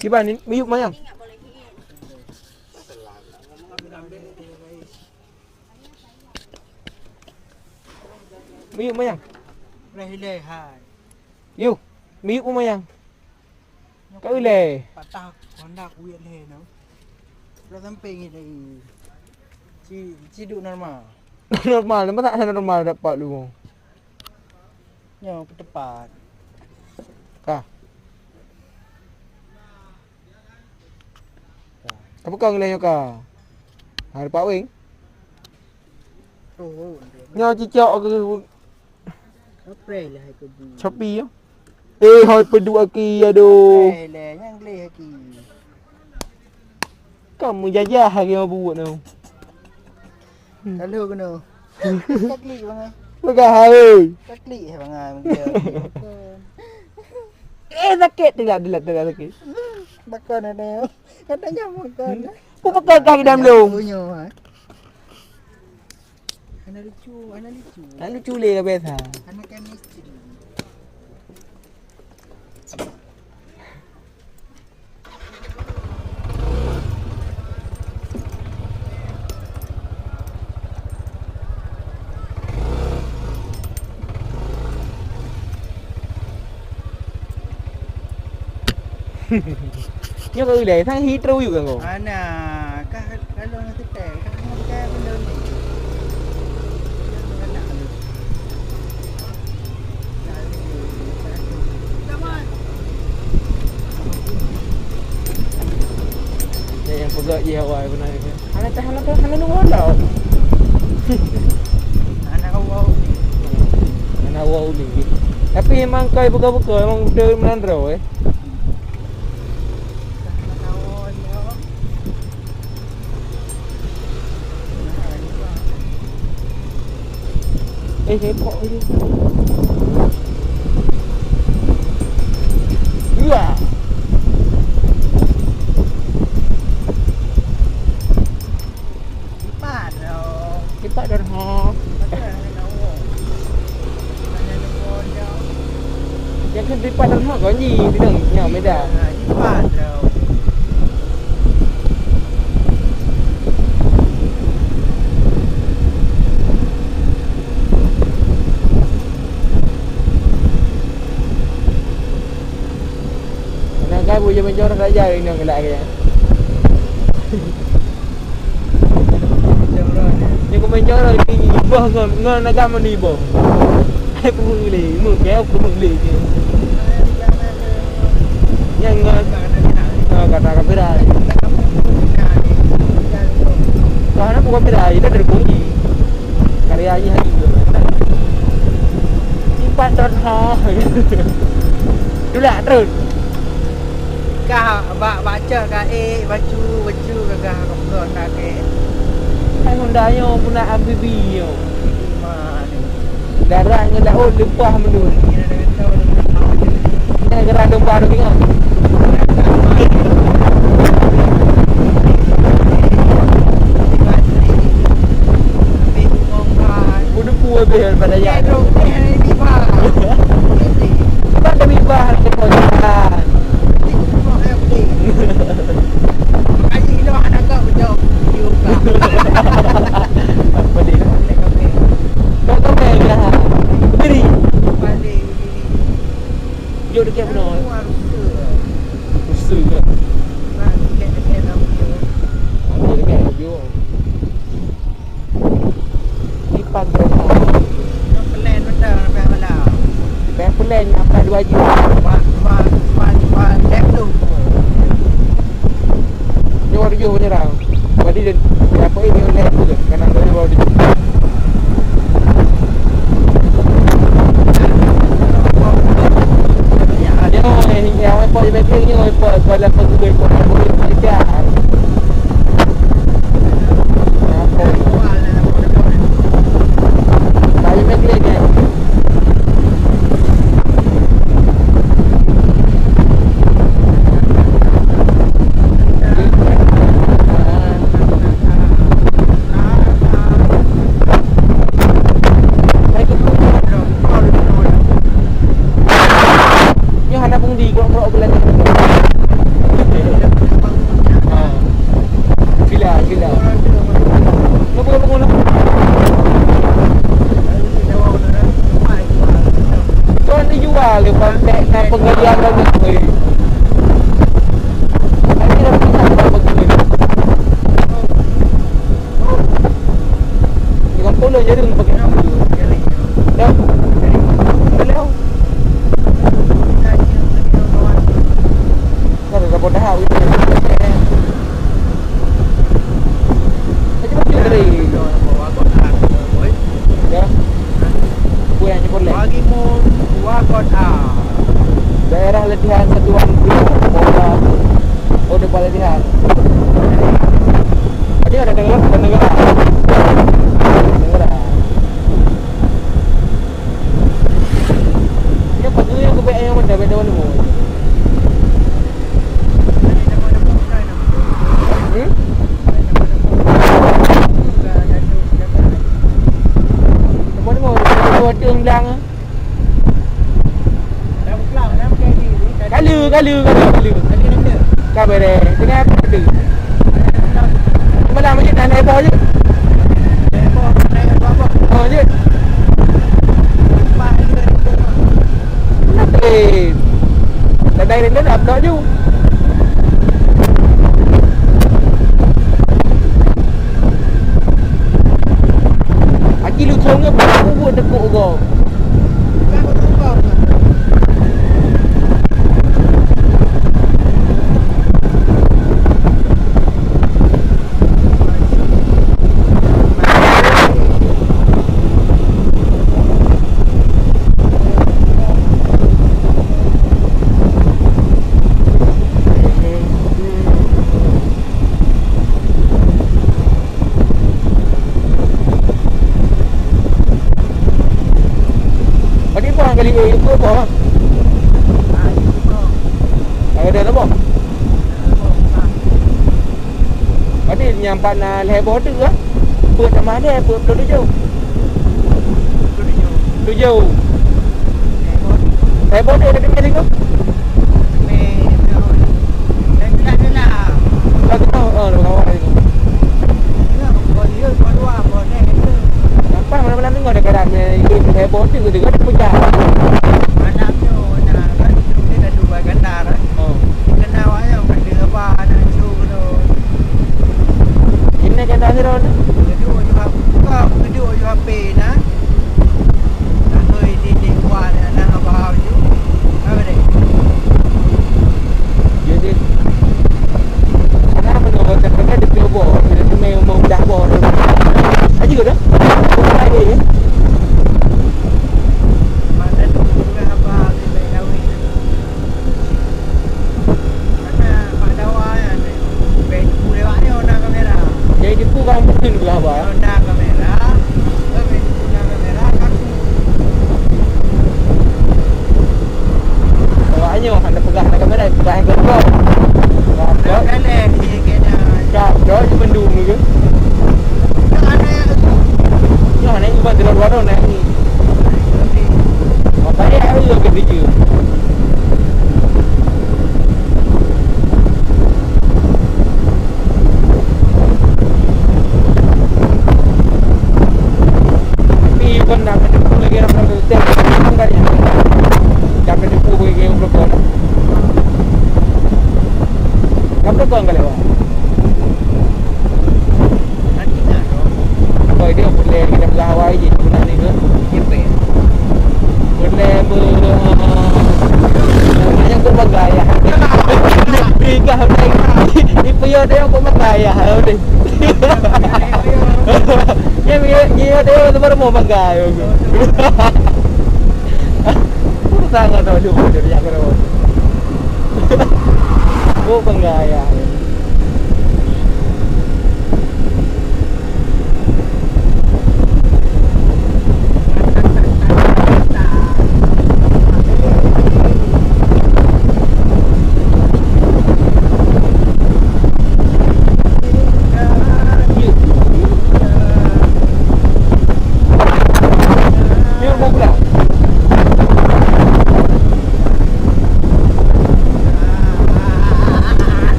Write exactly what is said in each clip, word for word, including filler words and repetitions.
Kiban ni, miyup mayang. Miyup mayang. Leh ilée hai. Yu, miyup mayang. Ka ilée. Patah konda kuwet leh nyoe. Udah sampai ngi lagi. Ci, ci duek normal. Normal, nama tak normal dapat lu? Nyoe peutepat. Ka. Ka. Apa kau ngeleh nyoe ka? Ha, dapat weng? Oh, oh, oh. Nyoe cicak ke? Apa lah hai kebu? Sapi ya? Eh, hai peduk aki, aduh. Apa lah, nyang gleh aki. Kamu jajah lagi mau buat tu. Hmm. Lalu kena. Taklik bangai. Peugah hai. Taklik hai bangai. Eh, sakit tidak, tidak, tidak sakit. Bakon ada. Katanya makan. Ku peugah kaki dalam lung. Punya, ha. Anak lucu, anak lucu. Anak lucu le lah biasa. Anak chemistry. Nyoe ka ulai, sang hi terus yuk kan kau? Ana, kah kalau nak tetai, kah nak tetai benda ni. Yang peugah je awai benar ni. Hana tahan apa, hana nunggu dah. Hana awau ni. Hana awau ni. Tapi emang kai buka-buka, emang betul menandra, eh. Eh, hepok ni. Dua. Lipat dah. Lipat dah, ha. Yang kan lipat dah, ha, kau ni bidang nya beda. Lipat dah. Nak gabu je mencor saja ini yang gelak ke. Nyoe keumeung jalan ni, ibah ngon, ngon agam ni ibah. Hai peungulé, meuke peungulé je. Nyang ngon, ah, kata kamera. Kau nak buka kamera, itu dari kunci. Karya ni hari tu. Simpan terus ha. Tulak terus. Kah bak baca ka eh bacu bacu gagah rokok ka ke. Hai Honda nyoe pun nak amphibia nyoe. Darat ngon laôt leupah meunun. Nyan geura domba tu tengok. Udah pue beh pada ya. Pada bibah. Apa dia? Kau kau main lah. Beri. Jom dekat mana? Rusa ke? Rusa ke? Rusa dekat. Ipan tu. Plan betul, plan malam. Plan, plan, apa dua jam? Empat, empat, empat, empat, jam tu. Nyoe baru jauh menyerang. Berarti dia, dia apa ni, dia left tu ke? Kanan dia baru dia. Dia, oh, yang, yang apa dia mapping ni, oh, apa, apa, apa, apa, apa, apa, apa, apa, apa, apa, apa, apa, Kontek na penggalian lagi. Weh. Tadi dah pernah tak begini. Dengan pula jadi pakai. Dah. Dah. Kan dah bodoh. Macam mana tadi? Ya. Apa yang nyebut leh? Bagi mun dua kota. Daerah latihan satuan dua, Polda. Oh, depan latihan. Tadi ada dengar, ada dengar. Dengar. Ya, pagi yang kebek yang mana, beda mana. Hmm? Apa nama? Dua tiang bilang. Kalu, kalu, kalu, kalu. Ka beres. Tengah apa tu? Malam ni nak naik bawah je. Oh, je. Kenapa? Tadai renda dah block ju. Aki lu thong ke, buat tekuk kau. Berarti apa kali, eh, apa, apa? Ada apa? Berarti nyang pat na lhèe boh teuk, ah? Peuet tamah lhèe, peuet ploh tujoh. Tujoh. Lhèe boh teuk dah teumé sigoe. Dah tu, oh, dah kawan sigoe. Nampak malam-malam ni ada keadaan, eh, lhèe boh teuk, teuk ada pecah. Malam tu, nah, kan, dia dah dua gandar, eh. Oh. Kena awak yang kena apa, anak cucu tu. Ini kena sira tu. Kedua juga buka, kedua juga P nah. Nah, tu ini di luar, anak abang tu. Apa dia? Jadi, kenapa nak buat, kenapa dia kena buat? Dia kena mau dah buat. Aja ke dah? Bukan dia, ya? Masa tu, bukan apa, dia kahwin. Jadi tipu kan mungkin belah, bah. Awak nyoe hana peugah na kamera, peugah yang keudroe. Peugah trok. Peugah trok je mandum tu. Nyoe hana yang ubah jalan warung naik ni. Makanya aku juga kerja. Tapi kon dah kena lagi orang dah setiap kan ya. Dah kena pun bagi orang belakang. Kan belakang kali, Bang. Boy, dia boleh kita belah awal je, guna ni ke? Boleh ber-, banyak berbagai ya. Tiga orang. Di puyuh dia berbagai ya. Dia, dia, dia tu baru mau bagai. Sangat tahu dia, dia, dia, dia. Oh, bagai ya.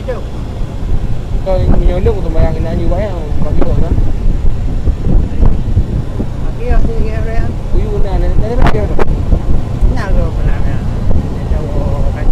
Kau meunyoe lôn sumbayang inan ju bayang, bagi awak kan? Bagi awak sini, ya, Brian. Kuyu na, na, na, na, na, na. Na, lo, pernah, ya. Dia tahu, oh, kan.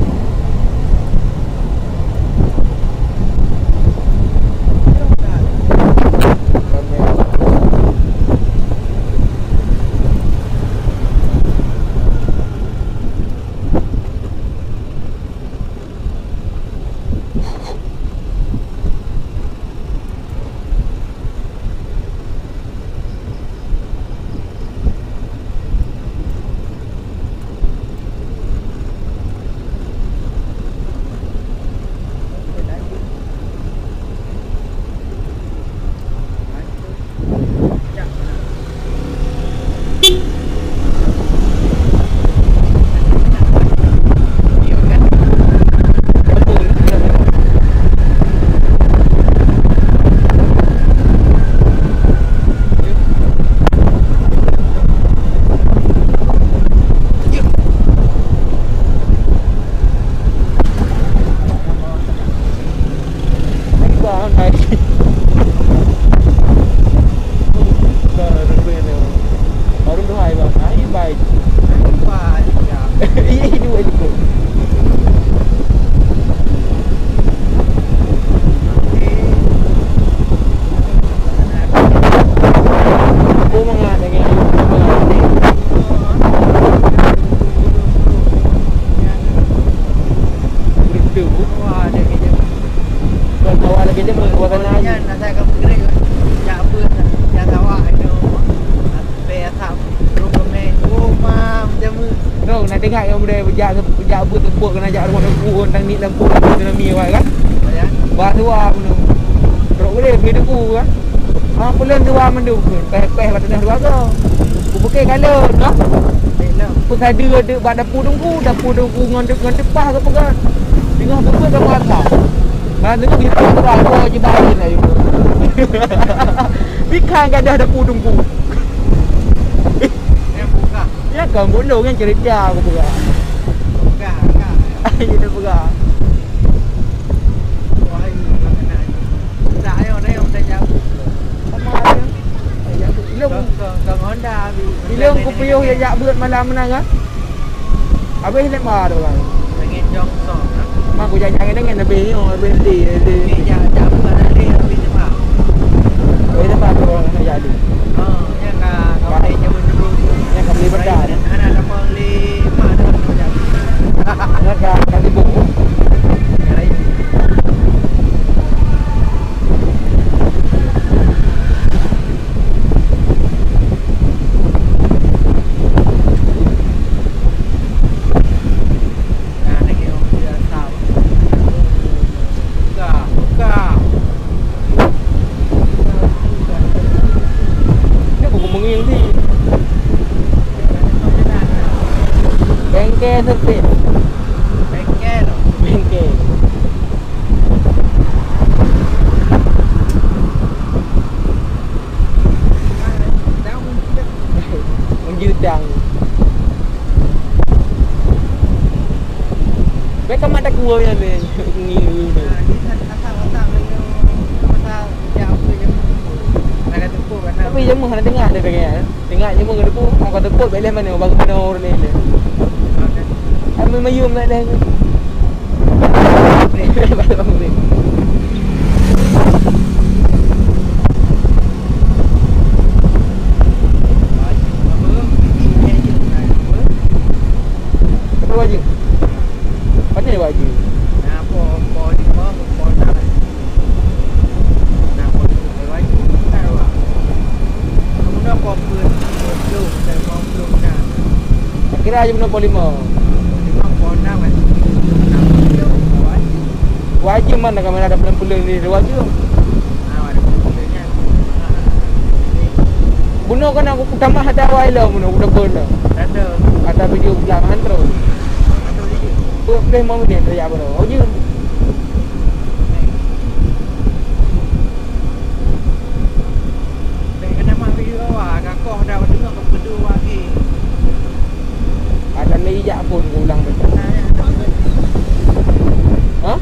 Wah, dia kerja. Buat awak lagi dia buat sana. Nyan, nak saya akan bergerak. Jak apa, jak sawak itu. Sampai asap, terus kemeh. Oh, mam, jamu. Kau nak dengar yang boleh bejak, bejak apa tepuk kena jak rumah tepuk, orang tangnik lampu, tsunami awak kan? Ya. Bah dua pun. Terus boleh, boleh tepuk kan? Ha, pulang dua mandum. Peh-peh bak tanah dua go. Kupukul kalau, noh. Pun sadu ada bak dapu dungku, dapu dungku ngon dep-, ngon depah ke peugah. Tengah beupeu ka puasa. Nah, tengok kita tu aku aja bahagia lah, you. Ikan gadah dapu dungku. Yang buka. Ya kan, bolong yang cerita aku peugah. Buka, buka. Ayo dah peugah. Wah, ini makanan. Tak, ayo, ayo, dah jauh. Sama aja. Ilong, ilong kupiôh ya jak beuet malam meunan, ah. Habéh lé ma tu kan. Lagi jong song, ha? Mak ku jangan dengan lebih ni, lebih di, di. Ni jak, jak buat ada lebih cepat. Lebih cepat tu orang nak jadi. Oh, ya ka, ka boleh jauh dulu. Ya ka boleh bedah. Anak dapat lima dah nak jadi. Ingat ka, ka sibuk. Ya, ini. Bengkel servis. Bengkel. Bengkel. Menjutang. Bèk ka mat takue nyan deh. Ngilu deh. Tapi jameun hana teuingat deh, teuingat. Teuingat jameun ka teupeu, ka teupeu bèk lé manoe, baru manoe ureueng laén deh. Kami mayum nak deh. Apa baju? Pandai baju. Akhirnya aja benar poh lima. Wajib mana kami ada pelan-pelan di wajib. Bunoe kan aku tamah ada awai lo bunoe, udah pun lo. Ada. Ada video pulang kan terus. Ada video. Boleh mau ni, ya, bro. Oh, je. Ada ni ijak pun ulang tu. Ha?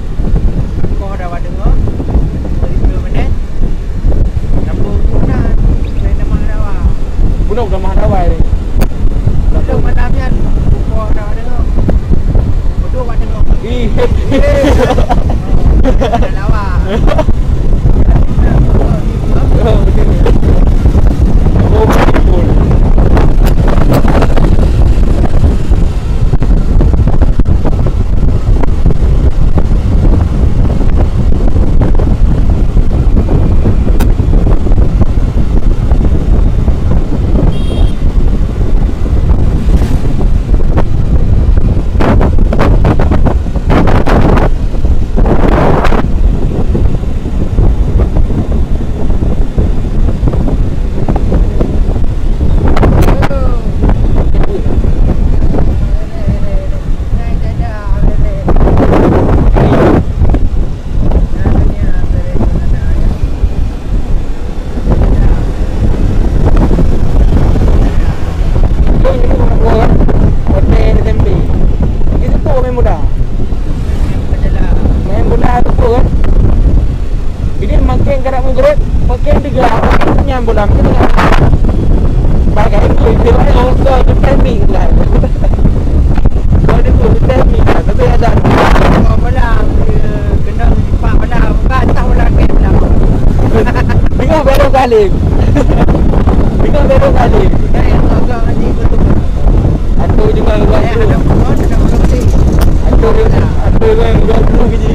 Rumah dawai ni. Lalu malam nyan, buka dah ada tu. Betul buat tengok. Ih. Eh, dah lawa. Oh, betul. Oh, betul. Main bola tu pun kan. Jadi makin karak meugrot, makin teuga, makin senyam bola, makin teuga. Bagai tu, dia orang tu timing lah. Kalau dia tu timing lah, tapi ada. Kalau bola, dia kena lipat bola, bukan entah bola ke bola. Dengar baru Salim. Dengar baru Salim. Dah yang agak ni betul. Atau juga buat tu. Atau, atau yang buat tu biji.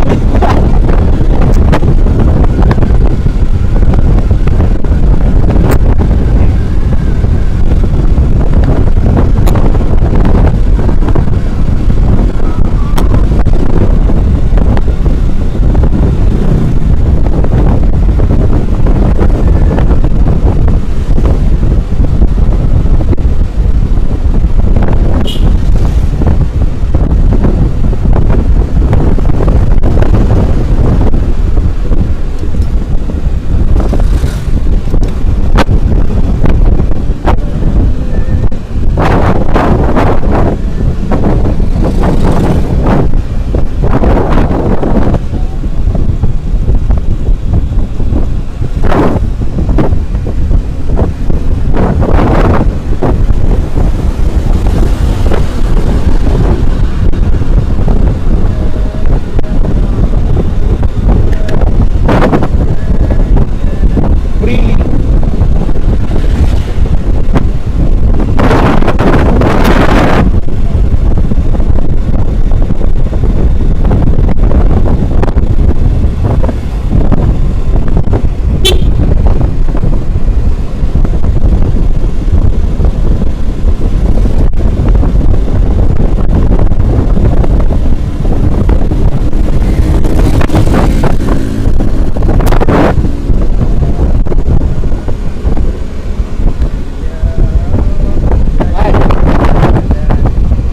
Hai.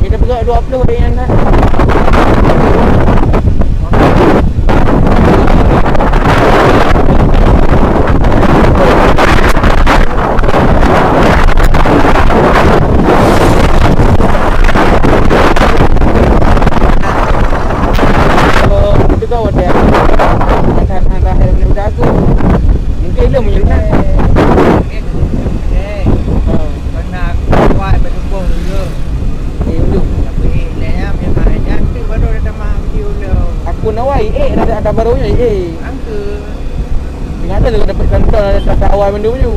Kita peugah dua puluh hari yang kan. Itu kau ada. Angkat, angkat, angkat aku. Mungkin dia menyerang. Karena aku kuat bertubuh juga. Eh, betul. Tapi, eh, dia yang memang nyan tu baru dia tamah video dia. Aku nak wai, eh, ada, ada baru ni, eh. Angka. Ingat tu, dapat contoh, ada, ada awal benda tu.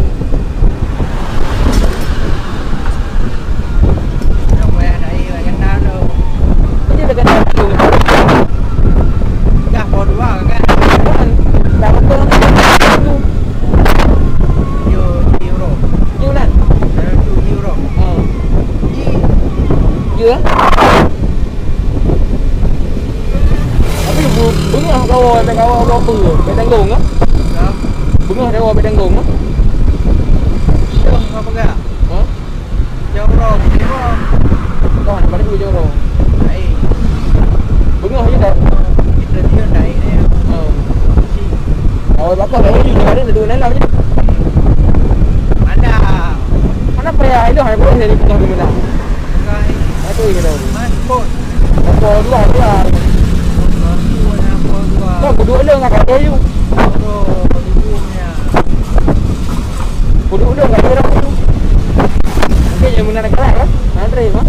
Dah pukul dua kan? Kan, dah pukul dua. Yo, di Euro. Di Ulan? Dalam tu di Euro. Hmm. Di. Ya. Tapi bu-, beungah kawa, kawa berapa? Bek tanggong, ah? Ha? Beungah kawa bek tanggong, ah? Iya, apa gak? Ha? Jorong, jorong. Kau nak balik ke jorong? Lain. Beungah je tak? Kita dia lain dia. Ha. Si. Awal bakar dah ni, ada dua dalam je. Mana? Mana payah, itu hanya boleh dari tengah tu menang. Bukan. Apa yang kau tahu? Mas, pun. Apa dua dia? Apa dua? Kau kedua dia nak kata you. Apa dua punya? Kudu udah enggak ada tu. Oke, yang benar kalah kan? Andre mah.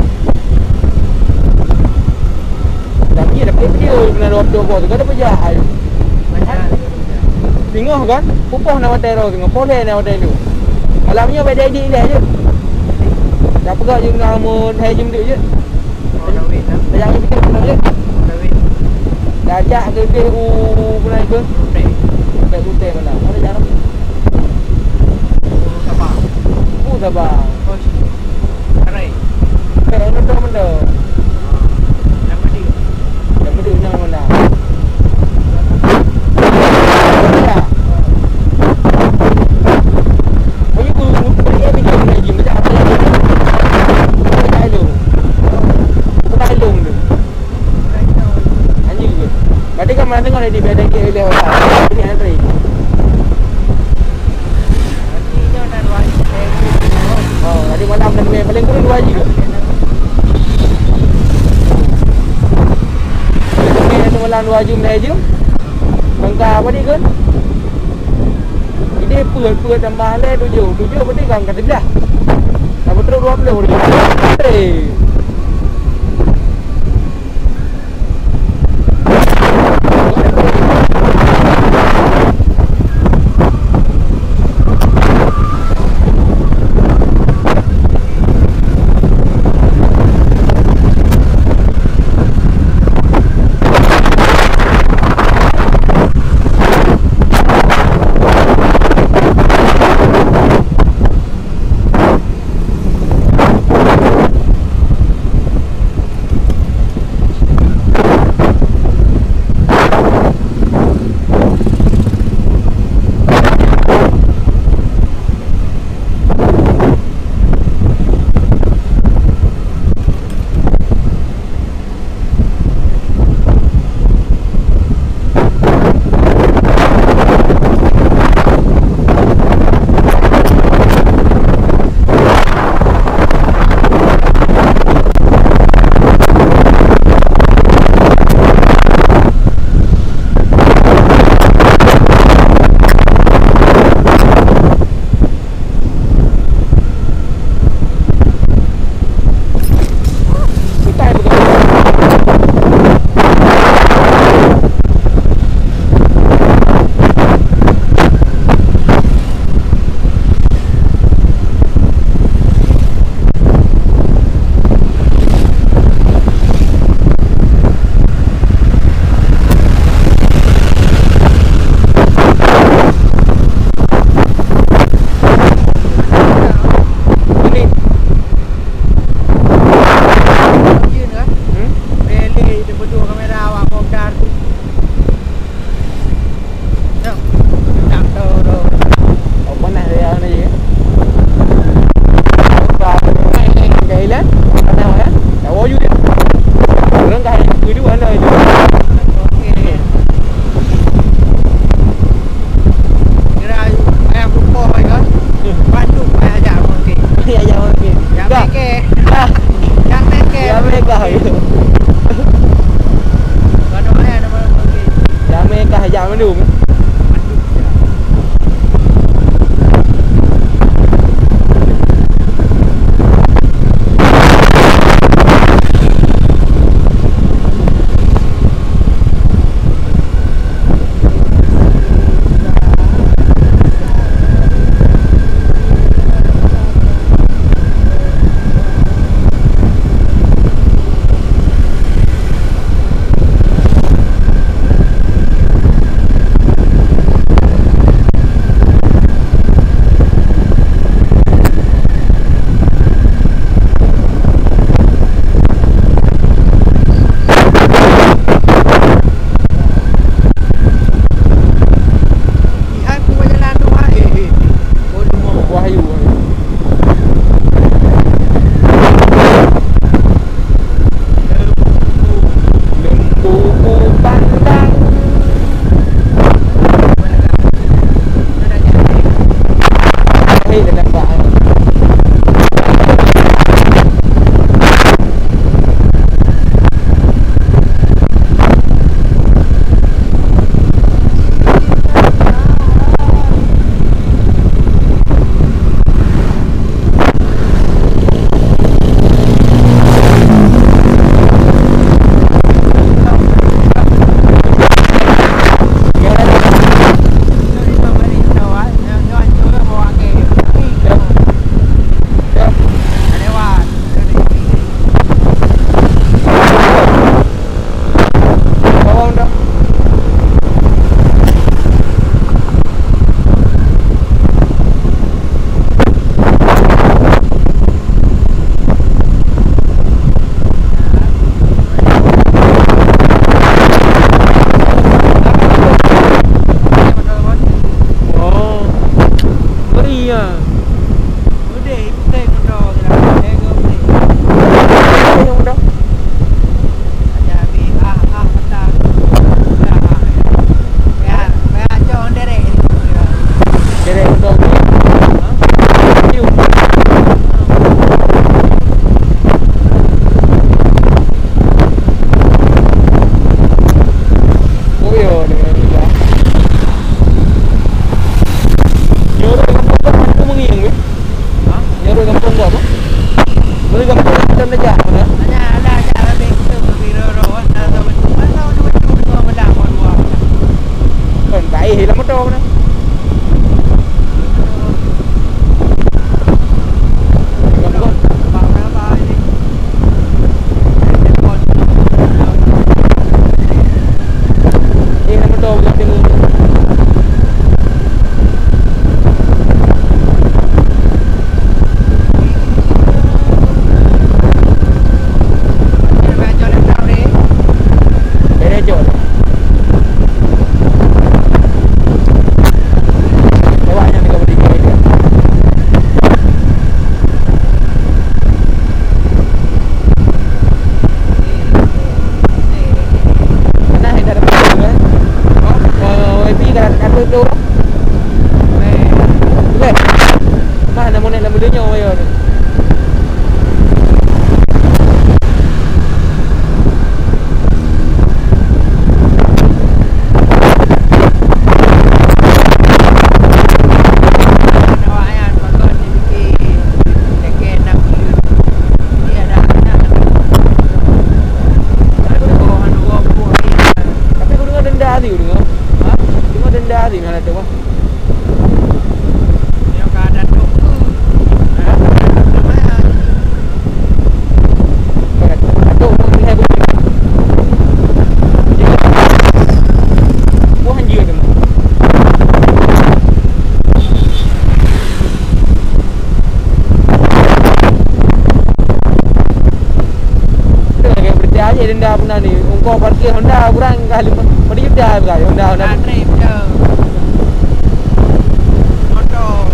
Dan dia dapat video benar waktu bos. Kau dah pejah. Singoh kan? Pupoh nama teror singoh. Poleh nama teror. Malam ni beda dik dia je. Dah pegang je dengan amun hai jum dia je. Dah jangan fikir benar je. Dah ajak ke dia u benar ke? Baik hotel mana? Mana jarang. Sabah. Oh, Sabah. Karai. Eh, nonton benda. Yang mana? Yang mana, yang mana? Ya. Oh, you pun, pun, eh, bikin lagi, macam apa lagi? Macam ilung. Bukan ilung tu. Anjing ke? Berarti kan mana tengok dah di bidang ke ilung. Ini Andre. Oh, tadi malam dah main paling kurang dua jam. Main satu malam dua jam, dua jam. Bangka apa ni kan? Ini peuet, peuet tambah leh tujuh. Tujuh berarti kan ke sebelah. Dah betul dua puluh ni. Hei. Kira ayah pupuk, kan? Bandum payah ajak makan. Payah ajak makan. Jangan makan. Dah. Jangan makan. Jangan makan. Bandum ayah nama makan. Jangan makan, ajak bandum. Ada tu, Bang. Nyoe ka ada trok tu. Hah? Ada trok tu. Wah, anjir tu. Teuh lagèe beureuti aja denda puna ni. Ongkos parkir Honda kurang ka lima, lima juta ka Honda, Honda. Antre betul. Motor.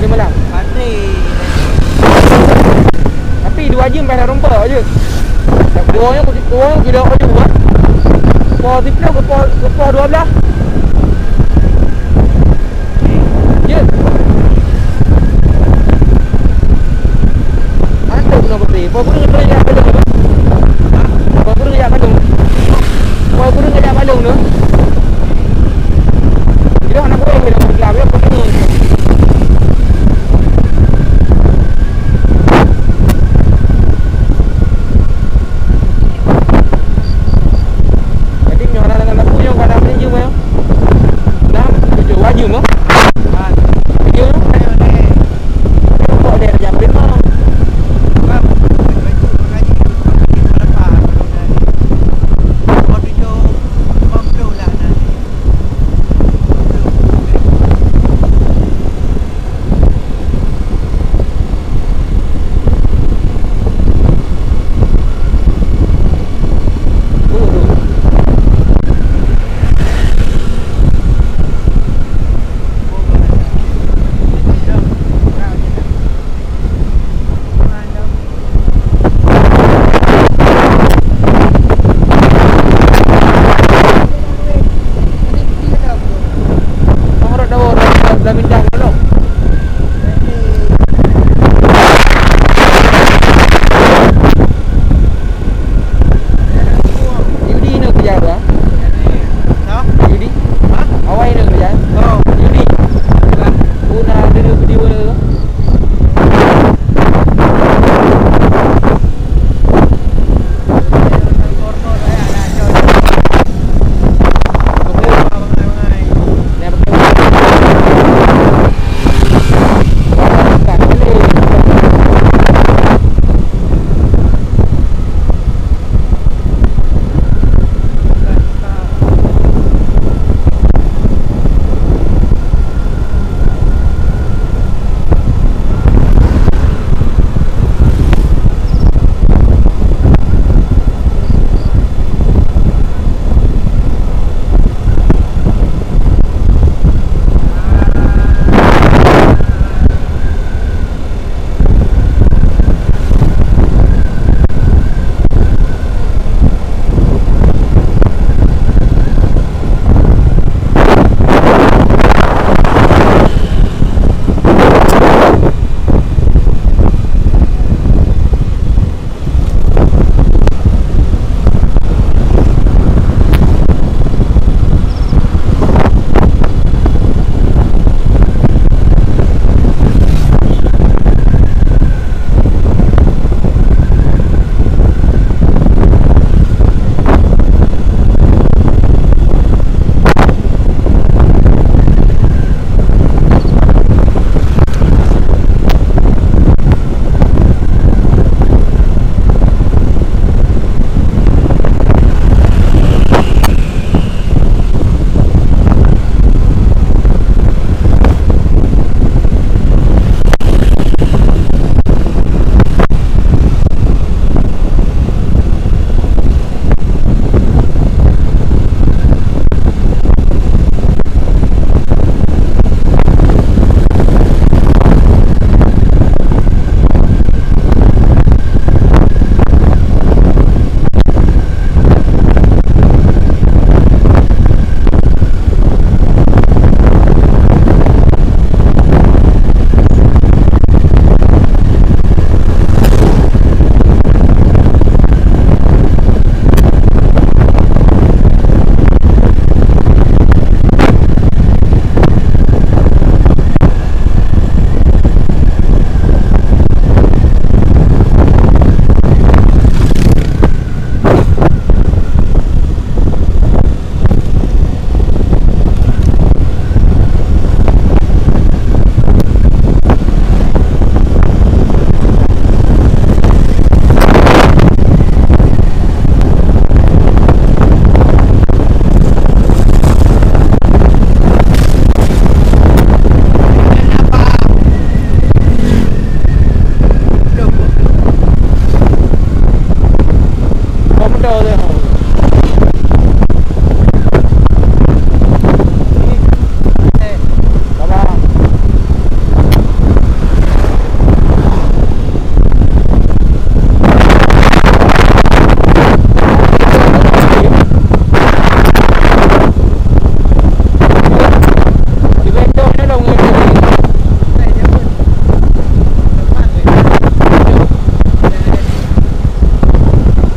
Boleh malam. Tapi dua jam payah rumpok je. Dua nyoe, dua nyoe gila aja buat. Poh siplôh ke poh, ke poh dua belas. Ya. Mantap guna putih. Poh guna ngetrek jak balong tu. Poh guna jak balong. Poh guna jak balong tu. Jadi anak boleh bilang bilang ya. Jadi nyoe hana dengan aku nyong kada boleh jumpa ya. Nah, tujuh wajib mah. Tujuh. Kok dia jam lima?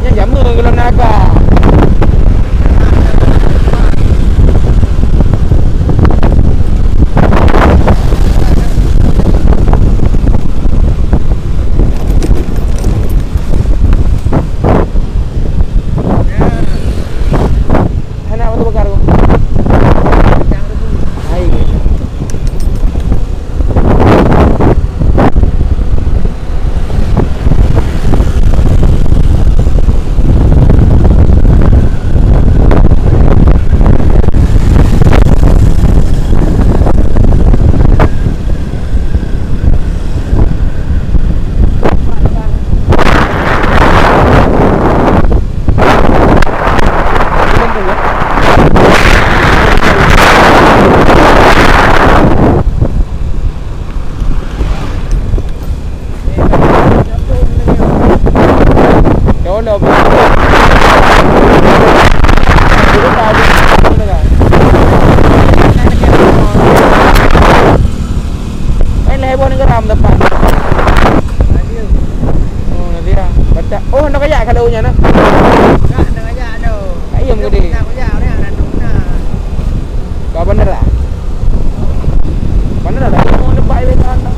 Nyan jamé gohlom na ka. Hana batu bakar, Bang. Hai. Lain lhèe boh neugara meudapat. Oh, na dia. Baca. Oh, na kajak ka lheueh nyan, nah. Ka na kajak tu. Ka iem gede. Ka kajak, ka na. Ka bandar dah. Bandar dah. Iem depan ibe sana.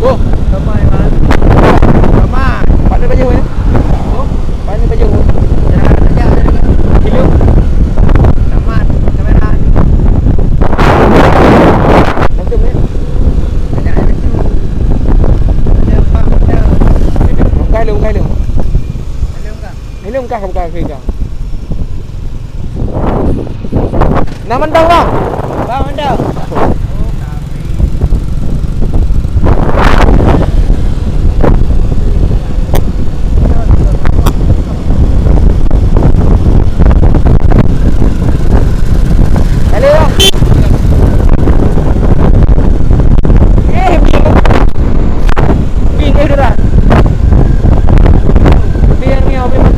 Oh, ramai, Man. Ramai. Pat ni baju ni? Oh, pat ni baju. Ya, ya, ya. Kilo. Tamat, kamera. Masuk ni. Ada, ada tu. Ada, Pak, ada. Bukai lu, bukai lu. Ada, bukai. Helom kah buka keu kah? Nah, mantong, Bang. Bang, mantong. Hello, Bang. Eh, bing. Bing, eh, dura. Bing, bing, bing, bing.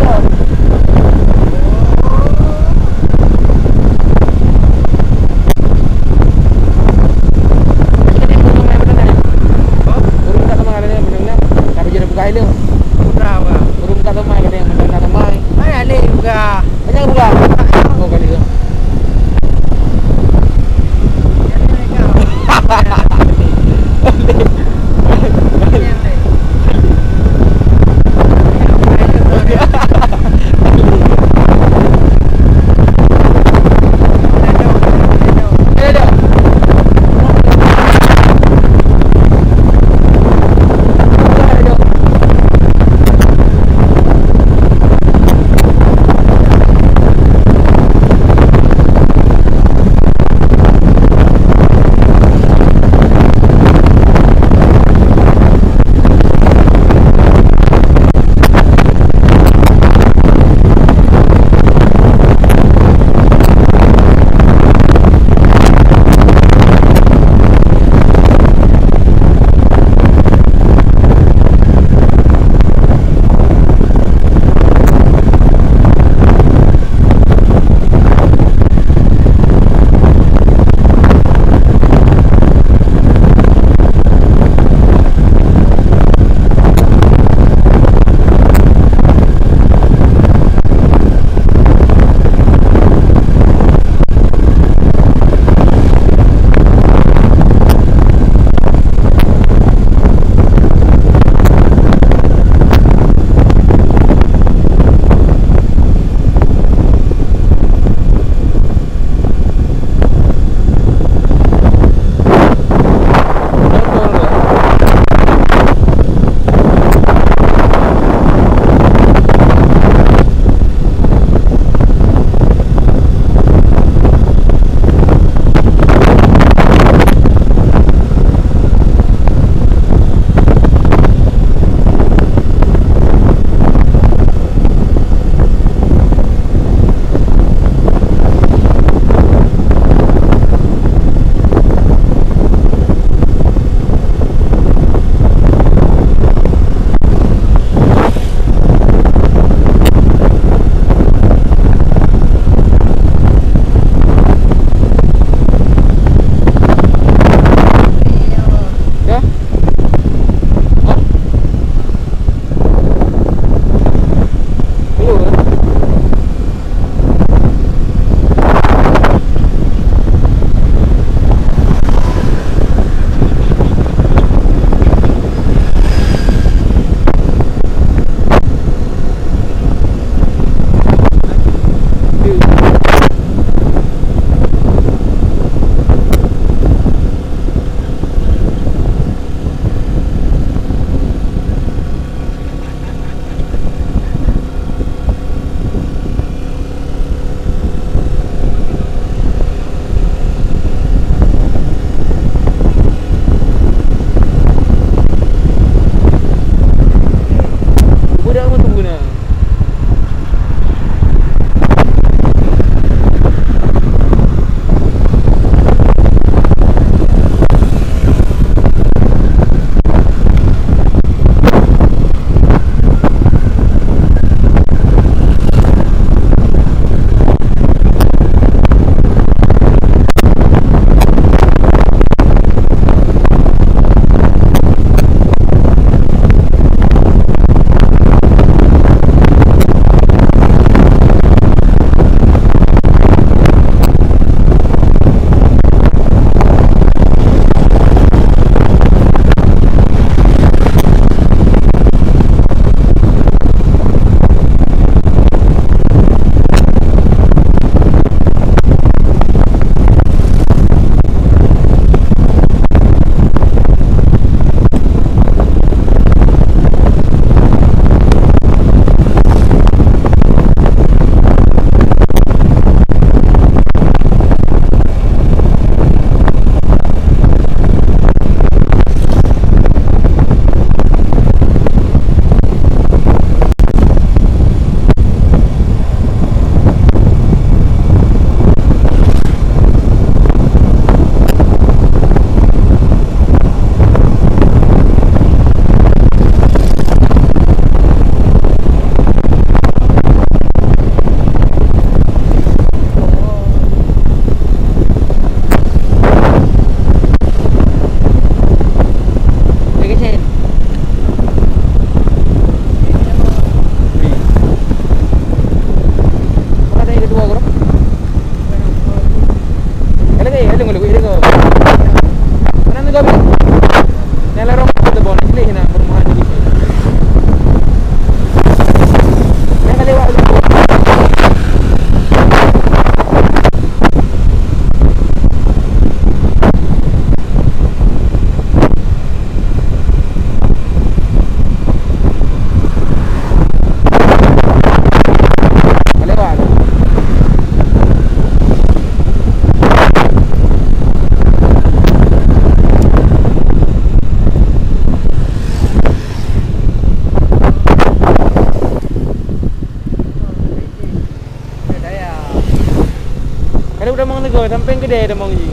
Udah mang negoi, sampéng keudè udah mang jih.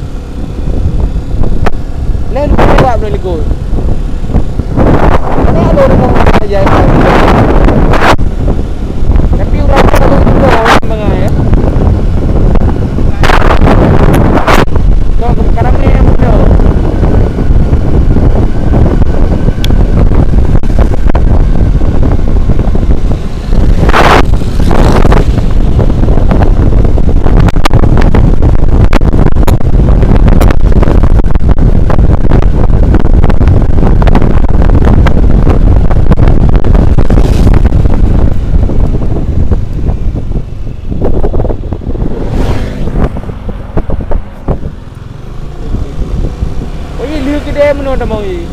Lé lu lewat beuna likot. Mana ada orang mau jalan. Tapi orang kalau itu orang mengai ya. Kau sekarang ni yang muda. Oh, iya, lheueh keudè meunoe tamong, iya.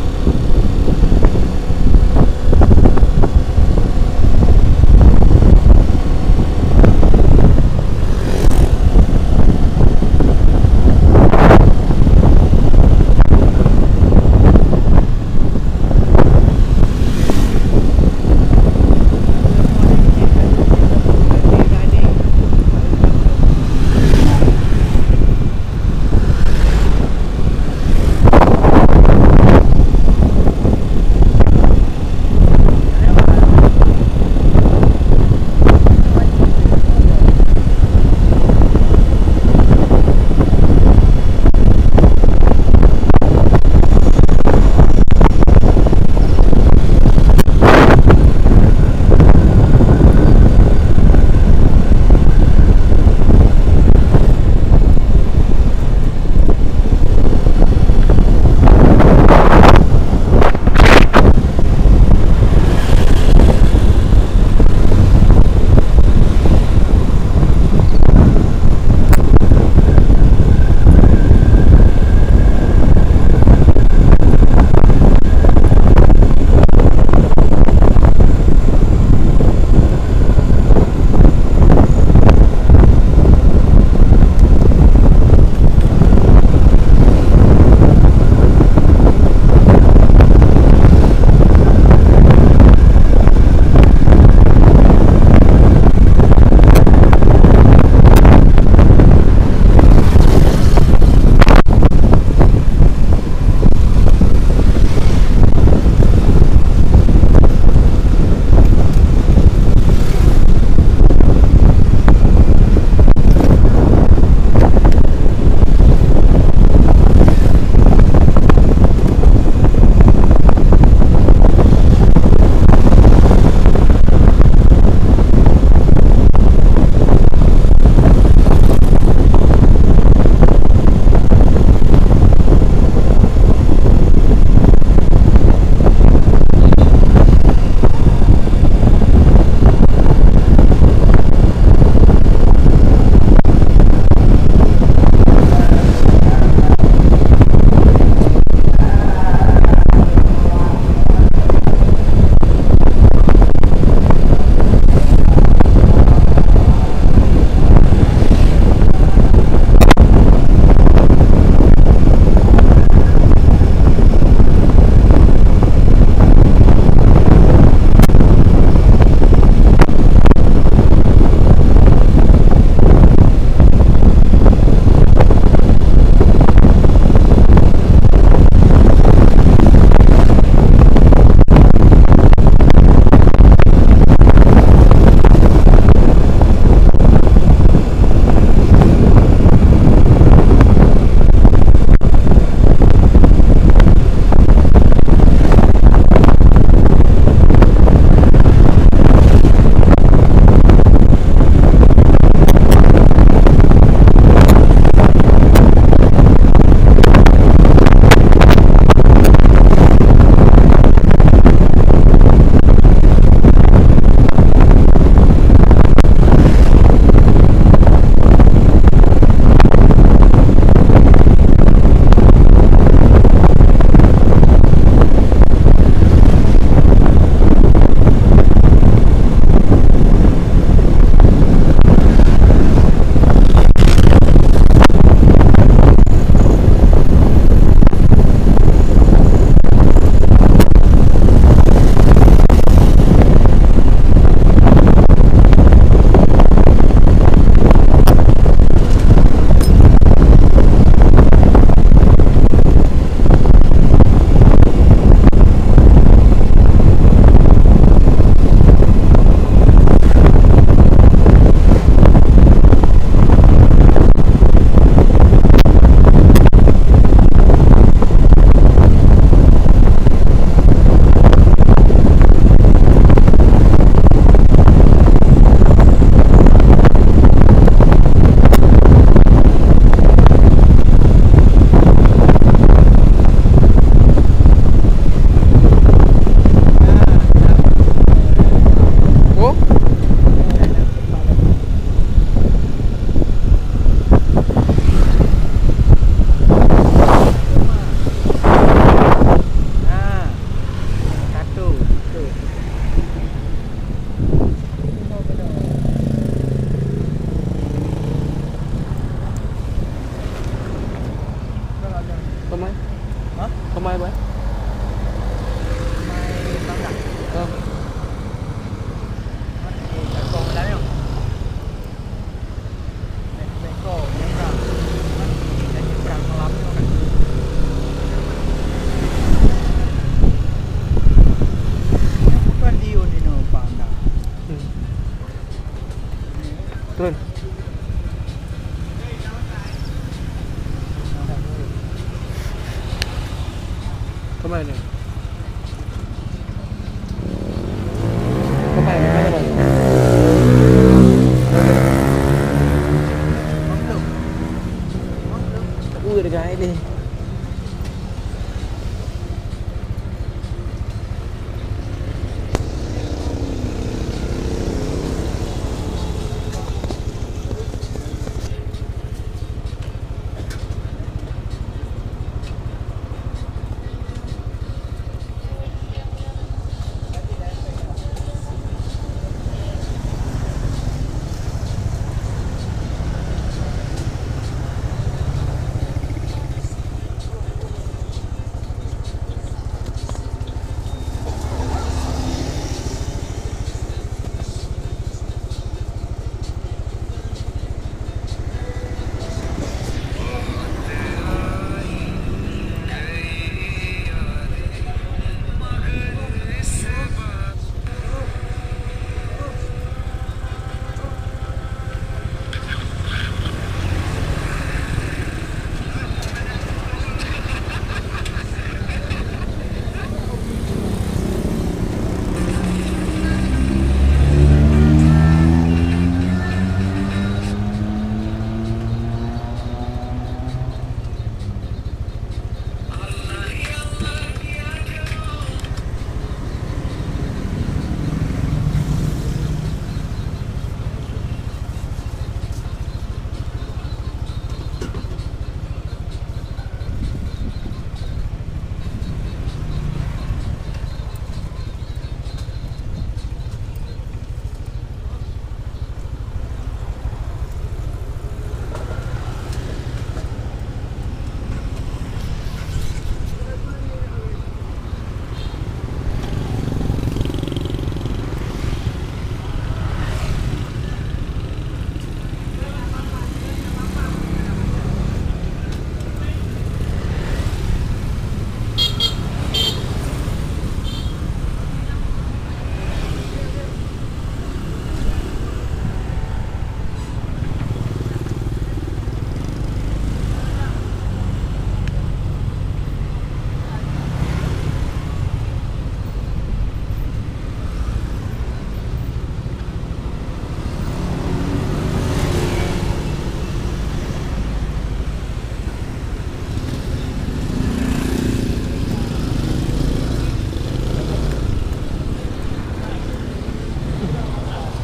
Kemana? Kemana? Kemana? Ui, dekat ni.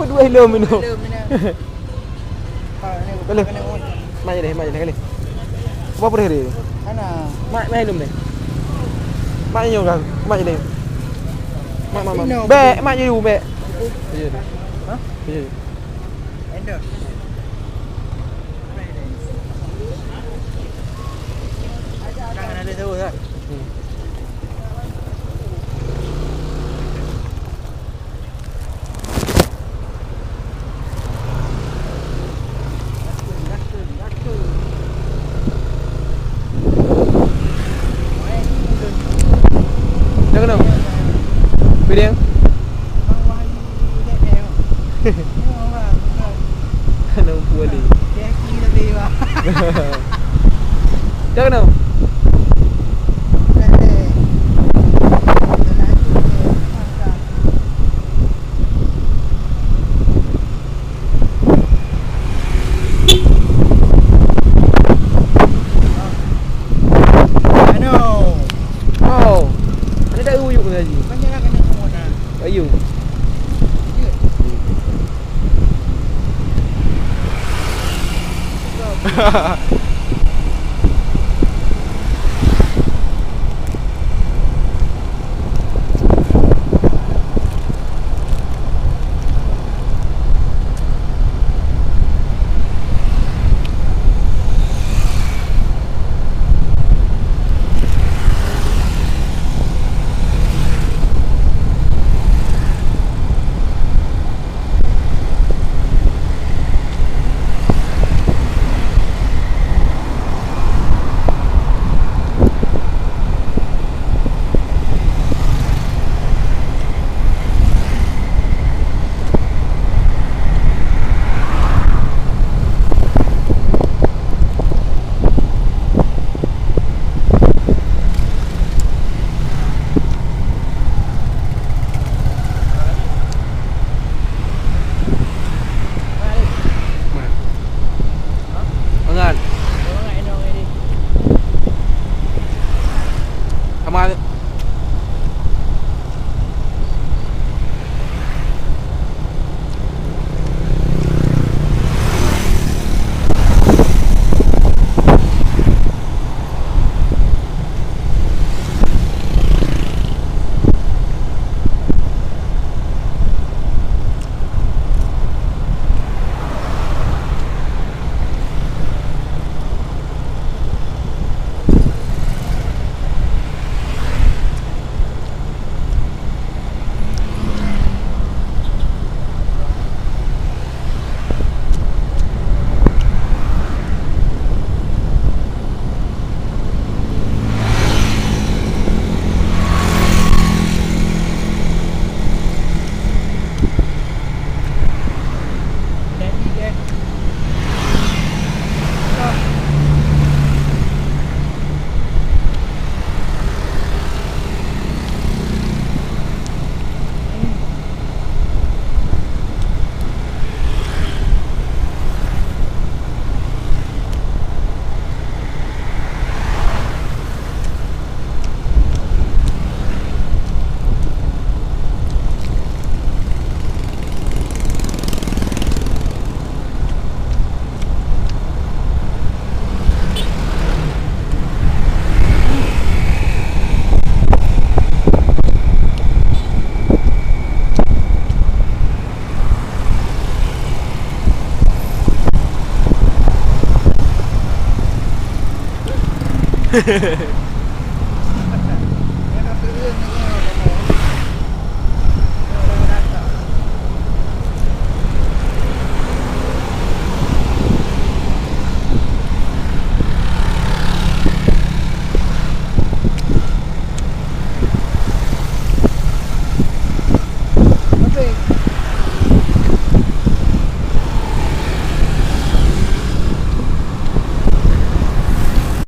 Apa dua kilo minum? Kilo minum. Boleh. Mak je deh, mak je deh kali. Apa boleh deh? Mana? Mak, mak minum deh. Mak minum kan? Mak je deh. Mak, mak, mak. Minum. Bek, mak je dulu, bek. Iya deh. Hah? Iya. Endor. Jangan ada jauh lah. Hmm. Dah kena? Piring? Anak perempuan ni. Dah kena? Ano? Oh. Ada tak uyuk lagi? Banyak lah kena semua dah. Ayo.